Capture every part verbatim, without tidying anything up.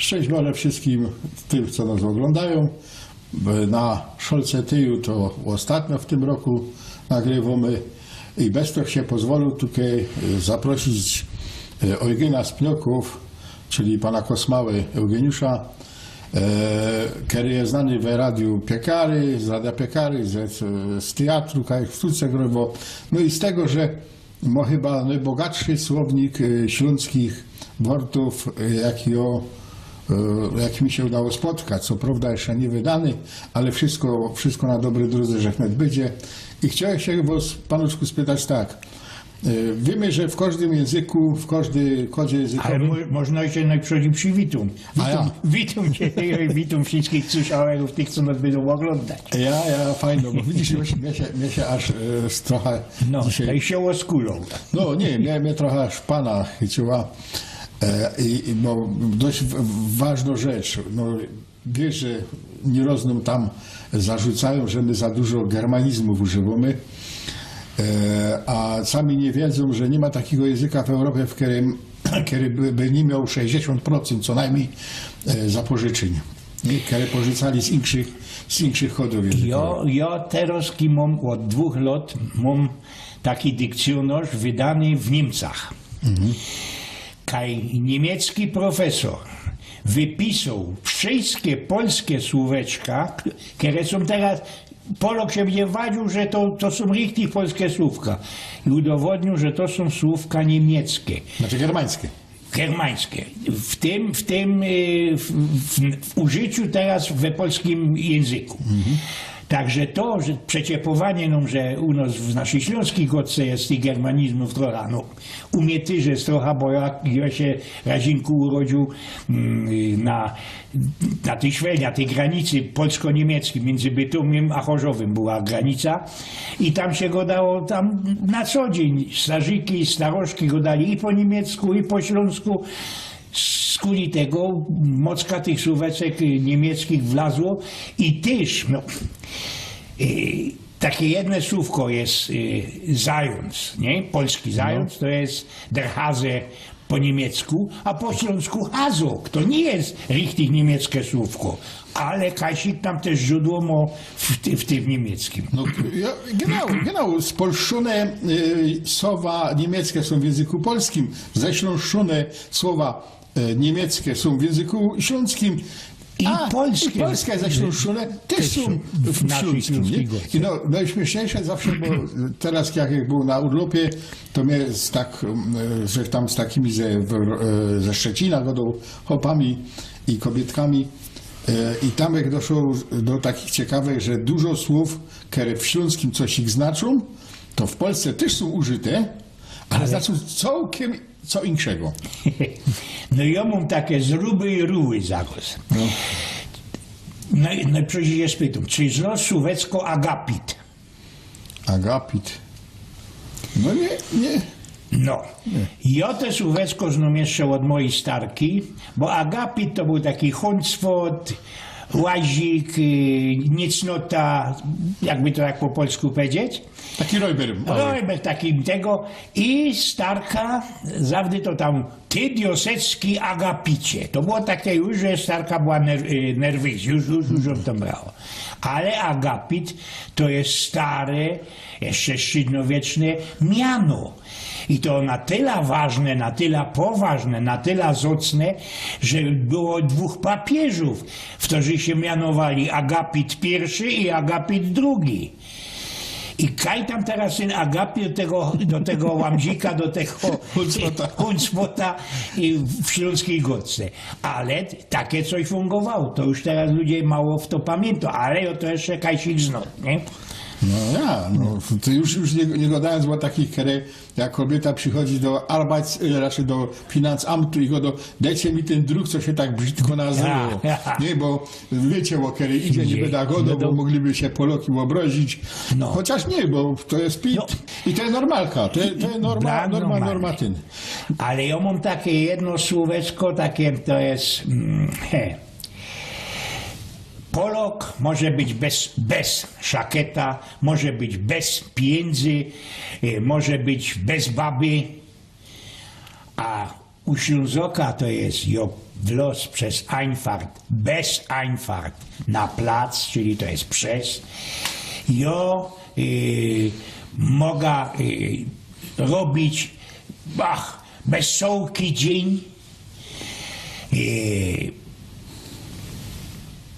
Cześć, wolę wszystkim tym, co nas oglądają. Na Szolce Tyju to ôstatnio w tym roku nagrywōmy i bez to sie pozwolōł tukej, e, zaprosić, e, Eugena z Pniokōw, czyli pana Kosmały Eugeniusza, e, kery je znany we radiu Piekary, z radia Piekary, z, z teatru, kaj w sztuce growo. No i z tego, że mŏ chyba nojbogatszy słownik, e, ślōnskich wortōw, e, jaki jŏ, e, jaki mi sie udało spotkać. Co prŏwda jeszcze niy wydany, ale wszystko, wszystko na dobrej drōdze, że wnet bydzie. I chciołech sie wŏs, panuszku, spytać tak. E, wiymy, że w kożdym jynzyku, w kożdy, kodzie jynzykowej... Ale mo-, możno sie nojprzōdzi przywitōm. A ja. Witōm, witōm ciebie i witōm wszystkich słyszałych, tych, co nas bydōm ôglōndać. Ja, ja, fajno, bo widzisz, już mie sie, mie sie aż, e, trocha... No, dzisiej to i sie ôskulōł. No niy, mie, mie trocha aż pana chyciła. E, i, i, bo dość w-, ważnõ rzecz. No, wiysz, że niyroznōm tam zarzucajōm, że my za dużo germanizmōw używōmy. E, a sami niy wiedzōm, że niy ma takigo jynzyka w Europie, w kerym, kery by, by niy mioł sześćdziesiōnt procent co nojmnij, e, zapożyczyń, niy? Kere pożycali z inkszych, z inkszych kodōw jynzykowych. Jo, jo, terŏz ki mōm ôd dwōch lŏt, mōm taki dykcjōnŏrz wydany w Niymcach. Mhm. Kaj niymiecki profesor wypisoł wszyjske polske słōweczka, k-, kere sōm terŏz, Polok sie bydzie wadziōł, że to, to sōm richtig polske słōwka. I udowodniōł, że to sōm słōwka niymiecke. Znaczy germańske. Germańske. W tym, w tym, y, w, w, w użyciu terŏz we polskim jynzyku. Mhm. Tak że to, że przeciepowanie nōm, że u nos w naszyj ślōnskij gŏdce je tych germanizmōw trocha, no, u mie tyż je trocha, bo jo, jo sie razinku urodziōł, mm, na, na tyj szweli, na tyj granicy polsko-niymieckiej, miyndzy Bytōmiym a Chorzowym była granica i tam sie gŏdało, tam na co dziyń starzyki, staroszki gŏdali i po niymiecku, i po ślōnsku. Skuli tego mocka tych słōweczek, y, niymiecczich wlazło i tyż, no, y, take jedne słōwko je, y, zając, niy? Polski zając, no, to je der Hase po niymiecku, a po ślōnsku Hazok. To niy je richtig niymiecke słōwko, ale kajsik tam tyż źrōdło mŏ w ty-, w tym niymieckim. No, jo, genau, genau, spolszczōne, y, słowa niymiecke sōm w jynzyku polskim, ześlōnszczōne słowa, e, niymiecke sōm w jynzyku ślōnskim. I polskie. A, i polskie ześlōnszczōne tyż sōm w, w naszym ślōnskim, niy? Ślōnskij gŏdce. I no, nojśmiyszniejsze zawsze, bo terŏz jak, jak bōł na urlopie, to mie z tak, mm, e, że tam z takimi ze, w, e, ze Szczecina gŏdoł, chopami i kobietkami. E, i tam jak doszło do takich ciekawych, że dużo słōw, kere w ślōnskim coś ich znaczōm, to w Polsce tyż sōm użyte, ale... Ale znaczōm cołkym co inkszego. No, jo mōm take zruby i ruły zarŏz. No. No, no, przecież je spytōm, czy znŏsz słōweczko agapit? Agapit? No niy, niy. No. Niy. Jo te słōweczko znōm jeszcze ôd mojij starki, bo agapit to bōł taki hōncwot, łazik, y, niecnota, jakby to tak po polsku powiedzieć. Taki rojber mały. Rojber taki tego. I starka zawdy to tam: „Ty diosecki agapicie”. To było takie już, że starka była ner-, y, nerwyś, już, już, już ją to brało. Ale agapit to je stare, jeszcze średniowieczne miano. I to na tyle ważne, na tyle poważne, na tyle zocne, że było dwōch papieżōw, którzy sie mianowali Agapit piyrszy i Agapit drugi. I kaj tam terŏz tyn Agapit do tego, do tego łamdzika, do tego hōncwota, hōncwota i w ślōnskij gŏdce. Ale takie coś fungowało. To już terŏz ludzie mało fto pamiynto, ale jo to jeszcze kajsik znŏ, niy? No ja, no, to już, już niy, niy gŏdajōnc ô takich, kere, jak kobiyta przichodzi do Arbeits-, y, znaczy do Finanzamtu i gŏdŏ: „Dejcie mi tyn druk, co sie tak brzidko nazywo”. Ja, ja. Niy, bo wiycie, ô kere idzie, niy bydã gŏdoł, no to bo mogliby sie Poloki ôbrŏzić. No. Chociŏż niy, bo to je pit. No. I to je normalka, to je, to je norma-, norma, normalne. Norma tyn. Ale jo mōm takie jedno słōweczko, takie to je, mm, he. Polok może być bez, bez szaketa, może być bez pijyndzy, y, może być bez baby, a u Ślōnzoka to je, jo, wlŏz bez Einfahrt, bez Einfahrt na plac, czyli to je bez. Jŏ, y, moga, y, robić, ach, bez cołki dziyń. Y,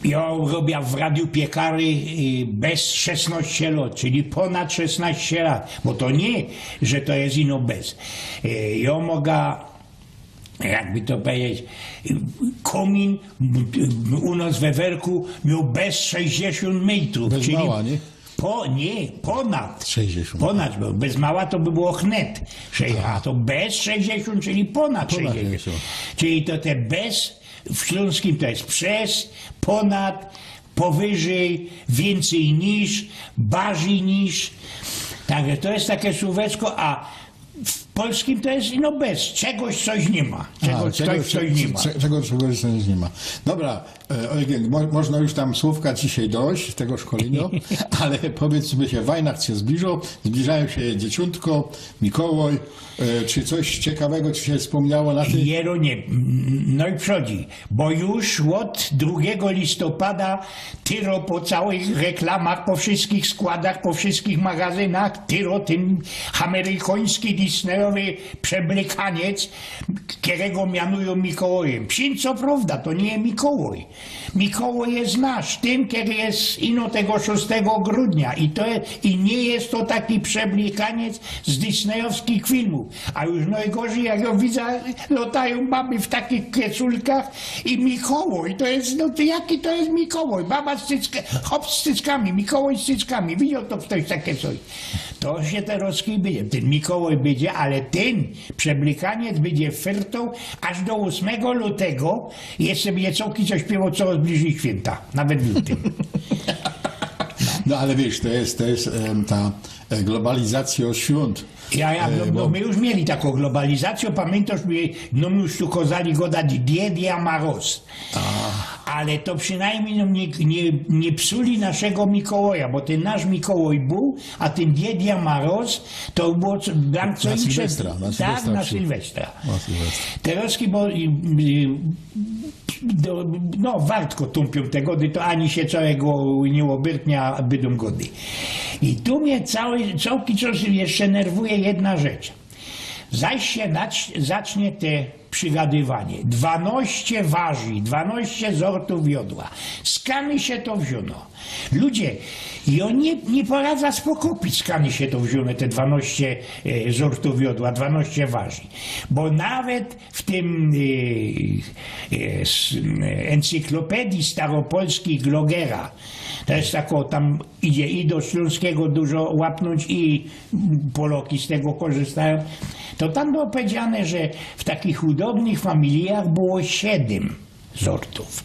jŏ robia w Radiu Piekary, y, bez szesnŏście lŏt, czyli pōnad szesnŏście lat, bo to niy, że to je ino bez. Y, jŏ moga, jakby to pedzieć, kōmin u nŏs we Werku mioł bez sześćdziesiōnt mejtrōw, Bez czyli mała, niy? Po, niy, pōnad. Sześćdziesiōnt. Pōnad, bo bez mała to by było chnet. Sze-, a to bez sześćdziesiōnt, czyli pōnad Pōnad sześćdziesiōnt. sześćdziesiōnt. Czyli to te bez w ślōnskim to je bez, pōnad, powyżyj, wiyncyj niż, barzij niż. Tak że to je take słōweczko, a w polskim to je ino bez. Czegoś coś niy ma. Czego A, ktoś czegoś, coś niy ma. cze-, czego, czegoś coś niy ma. Dobra, e, Eugen, mo-, można już tam słowka dzisiej dość z tego szkolenia, ale powiedzmy sie, Weihnacht sie zbliżōm, zbliżajōm sie Dzieciōntko, Mikołaj. E, czy coś ciekawego ci się wspomniało na tym? Jero niy, no i przodzi, bo już ôd drugigo listopada tyro po cołkich reklamach, po wszyskich składach, po wszyskich magazynach, tyro tyn amerykōński Disneyowy przeblykaniec, kerego mianujōm Mikołajym. Przińd, co prowda, to niy Mikołaj. Mikołaj je nasz, tyn, kery je ino tego szōstego grudnia. I to je, i niy je to taki przeblykaniec z disneyowskich filmōw. A już nojgorzij, jak jŏ widza, lŏtajōm baby w takich kieculkach i Mikołaj, to je, no to jaki to je Mikołaj? Baba z cycka-, chop z cyckami, Mikołaj z cyckami. Widzioł to ftoś takie coś? To sie terŏz bydzie. Tyn Mikołaj bydzie, ale tyn przeblykaniec bydzie fyrtoł aż do ôsmego lutego. Jeszcze bydzie cołki coś śpiywoł, co zbliżyli świynta, nawet w lutym. No ale wiysz, to je, to je, em, ta, e, globalizacyjŏ świąt. Ja, ja, no, E, no, bo my już mieli takõ globalizacyjõ, pamiyntŏsz, my, no, my już tu kozali godać Diedia Maroz. A. Ale to przinajmnij, no, niy, niy, niy psuli naszego Mikołaja, bo tyn nasz Mikołaj bōł, a tyn Diedia Maroz to było co, na co inszego. Sylwestra, na Tak, Sylwestra na przy- Sylwestra. Na Sylwestra. Terŏz, bo, i, i, do, no, wartko tōmpiōm te gody, to ani sie cołkigo niy ôbyrtnie, a bydōm gody. I tu mie cołki czas jeszcze nerwuje jedna rzecz. Zaś sie nac-, zacznie te przigadywanie. Dwanŏście warzi, dwanŏście zortōw wiodła. Skany sie to wziōno? Ludzie, i ôni niy, niy poradza spokopić, skany sie to wziōno, te dwanŏście, e, zortōw wiodła, dwanŏście warzi. Bo nawet w tym, e, e, s-, encyklopedii staropolskich Glogera, to je tako, tam idzie i do ślōnskigo dużo łapnōńć i Poloki z tego korzystajōm, to tam było powiedziane, że w takich chudobnych familijach było siedym zortōw.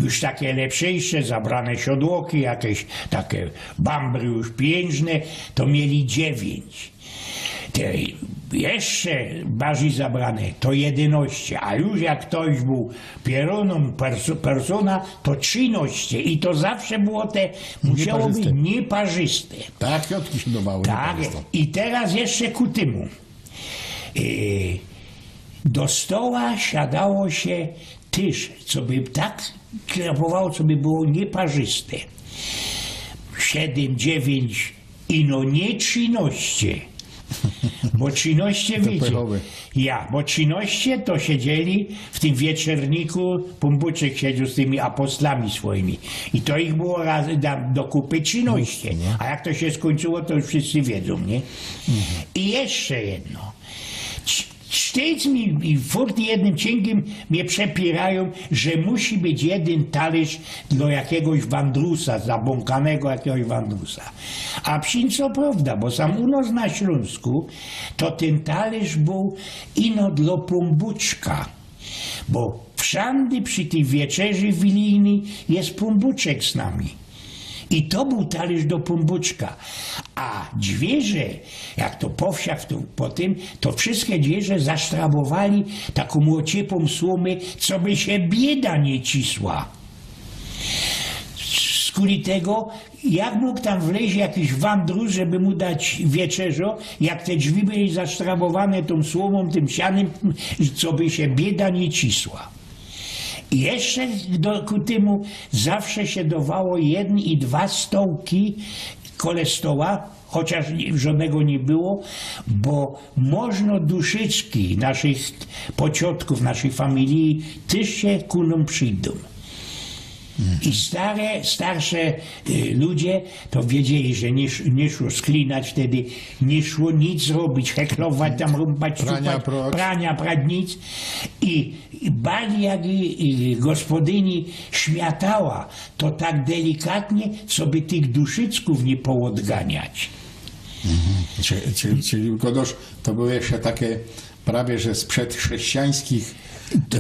Już take lepsze, jeszcze zabrane siodłoki, jakeś take bambry już piyńżne, to mieli dziewiyńć. Te jeszcze barzij zabrane, to jedynŏście, a już jak ftoś bōł pierōnōm perso-, persōna, to trzynŏście i to zawsze było te, musiało być Nieparzyste. Nieparzyste. Tak, kwiatki sie dowało, Tak, nieparzyste. I terŏz jeszcze ku tymu. E, do stoła siadało sie tyż, co by tak krapowało, co by było nieparzyste. Siedym, dziewiyńć, ino niy trzynŏście. Bo trzynŏście To wiecie. Pechowy. Ja, bo trzynŏście to siedzieli w tym wieczerniku, Pōnbōczek siedzioł z tymi apostłami swojimi. I to ich było raz, da, do kupy trzynŏście. No. A jak to sie skōńczyło, to już wszyscy wiedzōm, niy? Mhm. I jeszcze jedno. Ś-, sztyc mi, i furt jednym cinkym mie przepiyrają, że musi być jedyn talyrz dlŏ jakigoś wandrusa, zabłōnkanego jakigoś wandrusa. A przińd, co prowda, bo sam u nŏs na Ślōnsku to tyn talyrz bōł ino dlŏ Pōnbōczka. Bo wszandy przi tyj wieczerzy wilijnyj je Pōnbōczek z nami. I to bōł talyrz do Pōnbōczka. A dźwierze, jak to po wsiach, to po tym, to wszyjske dźwierze zasztrabowali takōm ôciepōm słōmy, coby sie bieda niy cisła. Skuli tego, jak mōg tam wlezioć jakiś wandrus, żeby mu dać wieczerzŏ, jak te dźwi były zasztrabowane tōm słōmōm, tym sianym, coby sie bieda niy cisła. Jeszcze do, ku tymu zawsze sie dowało jedne i dwa stołki kole stoła, chociaż niy, żodnego niy było, bo możno duszyczki naszych pociodkōw, naszej familije tyż sie ku nōm przidōm. I stare, starsze, y, ludzie to wiedzieli, że niy sz-, niy szło sklinać wtedy, niy szło nic robić, heklować, tam rōmbać, prania, prać, nic. I, i bardzij jak i, i gospodyni śmiatała, to tak delikatnie, coby tych duszyczkōw niy poodganiać. Czyli, czyli, czyli Godosz, to były jeszcze takie prawie że sprzedchrześcijańskich, e,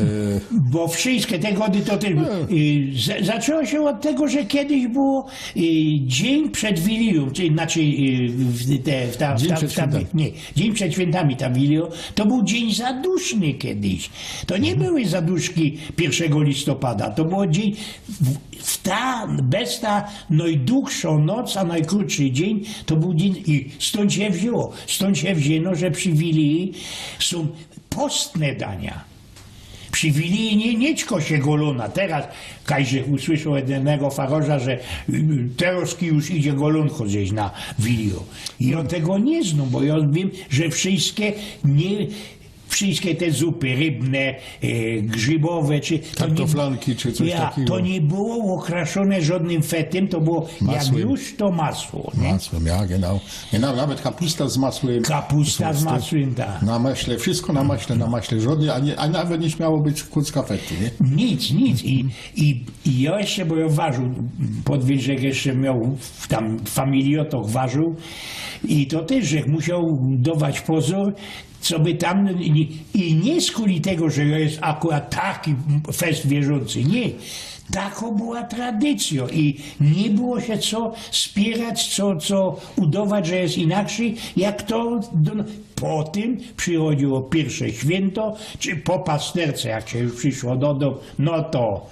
Bo wszystkie te gody to ty, y, za-, zaczło sie ôd tego, że kiedyś było, y, dziyń przed Wilijōm, czyli, znaczy, y, w te, w ta, w ta, w ta, niy, dziyń przed świyntami ta Wilijŏ, to bōł dziyń zaduszny kiedyś. To niy były zaduszki piyrszego listopada, to było dziyń w, w ta, bez ta nojdugszŏ noc, a nojkrōtszy dziyń, to bōł dziyń i stōnd sie wziyło, stōnd sie wziyno, że przi Wiliji sōm postne dania. Przi Wiliji niy, niy ćko sie golōna. Teroz kajś usłyszoł ôd jednego faroża, że, y, teroz już idzie golōnko zjeść na Wilijŏ. I jŏ tego niy znōm, bo jŏ wiym, że wszystkie niy, wszystkie te zupy rybne, e, grzybowe, czy to niy, kartoflanki, czy coś takigo. To niy było ôkraszōne żodnym fetym, to było jak już to masło, niy? Masło, ja, genau. Genau, nawet kapusta z masłym. Kapusta z masłym, tak. Na maśle, wszystko na maśle, na maśle. Żodne, a niy, a nawet niy śmiało być kucka fetu, niy? Nic, nic. I, i, i jŏ jeszcze, bo jŏ warził, podwierzek jeszcze mioł w, tam familiotoch warził. I to tyż, że musioł dŏwać pozōr, coby tam, i, i niy skuli tego, że jŏ akurat taki fest wierzōncy. Niy. Takŏ była tradycjŏ i niy było sie co spiyrać, co, co udŏwać, że je inakszyj, jak to do, potym przichodziło piyrsze świynto, czy po pasterce, jak sie już prziszło do dōm, no to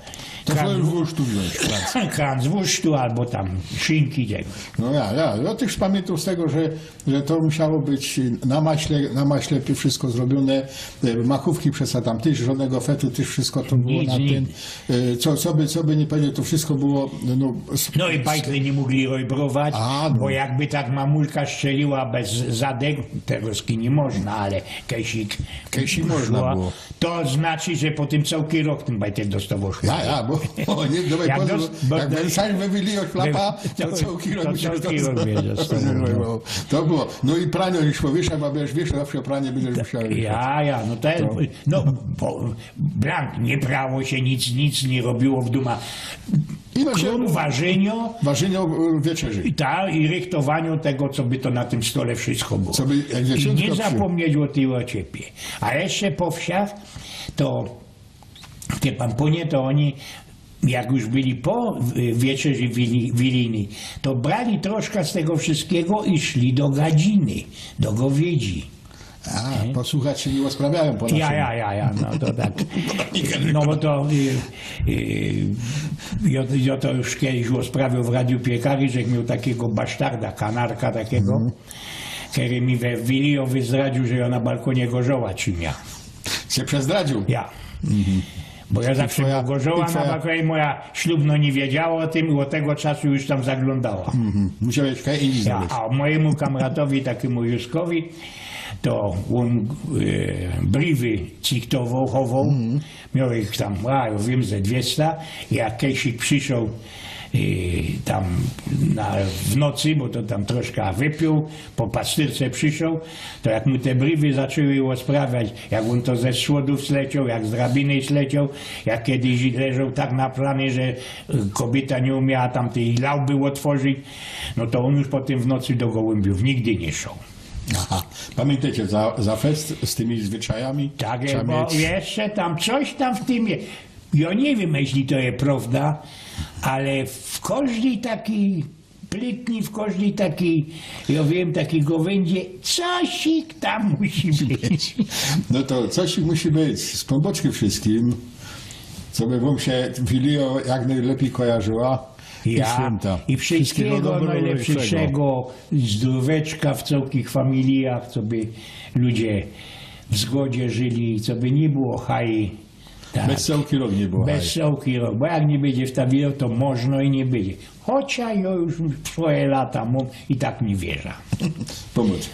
to kranc, wōsztu wziōńć, kranc. Kranc wōsztu abo tam szynki tego. No ja, ja, jŏ tyż pamiyntōm z tego, że że to musiało być na maśle, na maśle wszystko zrobiōne, e, makówki przez tam tyż, żodnego fetu, tyż wszystko to było na tym. E, co, co by, co by niy powiedzieć, to wszystko było, no, s-, no i bajtli niy mogli rojbrować, a, no, bo jakby tak mamulka strzeliła bez zadek, teroz niy można, ale kejsik, kejsik można było. To znaczy, że potym cołki rok tyn bajtel dostowoł szlapa. Ja, ja, bo, bo niy, no, jak dos-, bo jak dos-, sam wywilijŏ szlapa, to cołki rok, to cołki rok byś dostowoł, no. To było. No i pranie już powieszać, bo wiesz, zawsze pranie bydziesz musiał wieszać. Ja, ja, no to, no, bo blank, niy prało sie nic, nic niy robiło w dōma. Krōm warzyniŏ. Warzyniŏ, e, wieczerzy. I ta, i rychtowaniŏ tego, coby to na tym stole wszystko było. Coby, jak wieczerz, i niy zapōmnieć ô tyj ôciepie. A jeszcze po wsiach, to te pampunie, to ôni, jak już byli po, y, wieczerzy wili-, wilijnyj, to brali troszka z tego wszystkigo i szli do gadziny, do gowiedzi. A, posłuchać, czy niy ôsprawiajōm po naszemu. Ja, ja, ja, ja, no to tak. No bo to, y, y, jŏ, jŏ to już kejś ôsprawiōł w Radiu Piekary, że mioł takigo basztarda, kanarka takigo, kery mi we Wilijŏ wyzdradziōł, że jŏ na balkōnie gorzoła trzimia. Sie przezdradziōł? Ja. Bo jŏ zawsze mioł gorzoła na balkōnie i moja ślubnŏ niy wiedziała ô tym i ôd tego czasu już tam zaglōndała. Musiałeś kaj indziej znaleźć. Ja, a mojymu kamratowi, takimu Józkowi, to ôn, e, briwy cyktowoł, chowoł. Mioł ich tam, a, jŏ wiym, ze dwiesta. Jak kejsik przyszoł, e, tam na, w nocy, bo to tam troszka wypiōł, po pastyrce przyszoł, to jak mu te briwy zaczły ôsprawiać, jak ôn to ze schodōw zlecioł, jak z drabiny zlecioł, jak kedyś leżoł tak na planie, że, e, kobiyta niy umiała tam tyj lauby ôtworzić, no to ôn już potym w nocy do gołymbiōw nigdy niy szoł. Aha. Pamiyntejcie, za, za fest z tymi zwyczajami. Tak, trzeba bo mieć jeszcze tam coś tam w tym je. Jŏ niy wiym, jeźli to je prŏwda, ale w kożdyj takij plytni, w kożdyj takij, jŏ wiym, takij gowyndze, cosik tam musi być. No to cosik musi być. Z Pōnbōczkiym wszystkim, coby wōm sie Wilijŏ jak nojlepij kojarzyła. Ja, i świynta. I wszystkigo dobrego, nojlepszego, zdrōweczka w cołkich familijach, coby ludzie w zgodzie żyli, coby niy było haji. Tak. Bez cołki rok niy było. Bez cołki rok, bo jak niy bydzie wstawiło, to można i niy bydzie. Chocia jŏ już swoje lata mōm i tak mi wierza. Pomocz.